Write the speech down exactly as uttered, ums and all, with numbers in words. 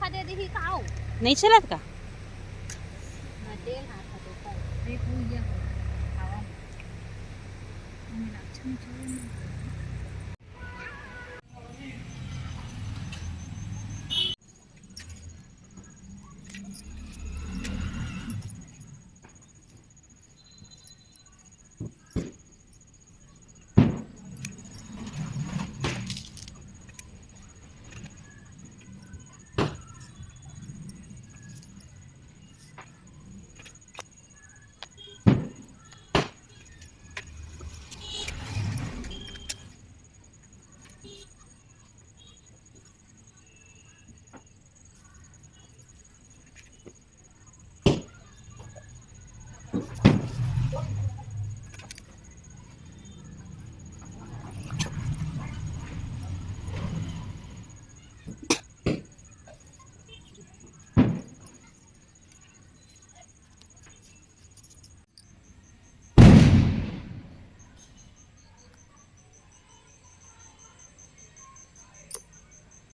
दे देही का हो? नहीं चलत का? ना तेल हाथ दे कर। देखो ये हो। हवा में। हमें अच्छा नहीं